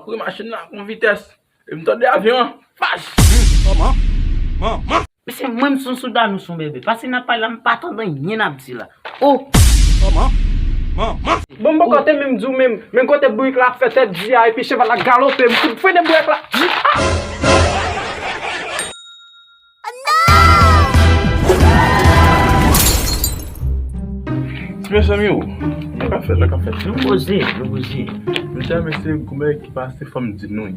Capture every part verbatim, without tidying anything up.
Kouri machin nan ak yon vitès. E m tande avyon an. Fach! Manman! Manman! Mesye, mwen m sou sou Dani sou bebe. Pase n ap pale la, m pa tande anyen n ap di la. Oh! Manman! Manman! Bon, m poko te menm di w menm, men kote bourik la ap fè tèt di a, epi cheval la galope, m fout frennen bourik la. Ah! Ti mezanmi, w, sa k ap fèt, sa k ap fèt? Nou poze, nou poze. M te renmen se goumen ki pase fò m di nou.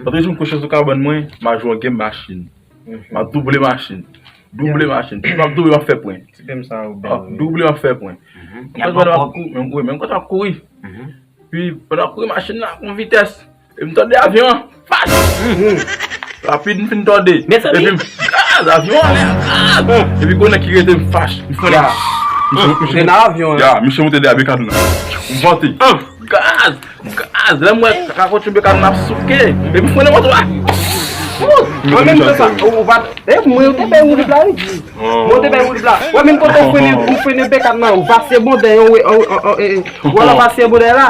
Paske si m kouche sou kabann mwen, m a jwe yon game machin. M a double machin. Double machin. Pi m ap double, m ap fè pwen. Ti pem sa ou bèl. Ah, wi. Double, m ap fè pwen. Menm kote m ap kouri. Pi pandan m ap kouri machin nan ak yon vitès. E m tande avyon an. Fach! Rapid, m fin tande. Epi m gaz avyon an. Gaz! Epi konnen ki rete m fach. M frennen. M frennen avyon an. Ya, misye moute dèyè bekad lan. M vante. Gaz! Gaz! Lè m wè kakotchou bekad lan ap souke. Epi m frennen moto a. Mwen menm se sa. Ou pa. E mwen yo te bay woulib la, wi. Mwen te bay woulib la. Wè, menm kote ou frennen, ou frennen bekad lan, ou pase bon dèyè, ou wè la pase bon dèyè la.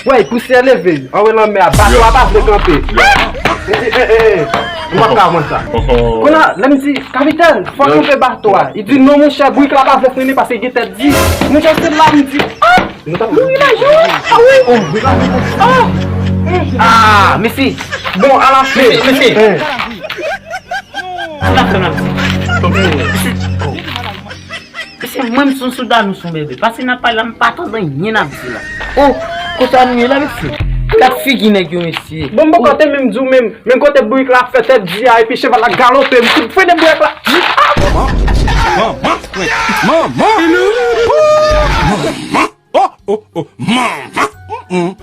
Wè, pousyè leve, anwe lanmè a, bato a pa vle kanpe. E, e, e, e, e. M pa ka konn sa. Kounye a, lè m di, kapitèn, fò kanpe bato a. Li di, non, monchè, bourik la pa vle frennen paske gen tèt di. Monchè, se la m di, ah! Nou ta mouri la, Jean. Ah wi. Ah! Ah, mesye. Bon, a la fen. Mesye, mesye. A la fen, la, mesye. Mesye, mwen m sou sou Dani sou bebe. Pase n ap pale la, m pa tande anyen n ap di la. Oh, kote a nou ye la, mesye? Gad figi nèg yo, mesye. Bon, m poko te menm di w menm, men kote bourik la ap fè tèt di a, epi cheval la galope, m fout frennen bourik la. Ah! Manman! Manman! Manman! Manman! Oh, oh, oh, manman! Mm, mm.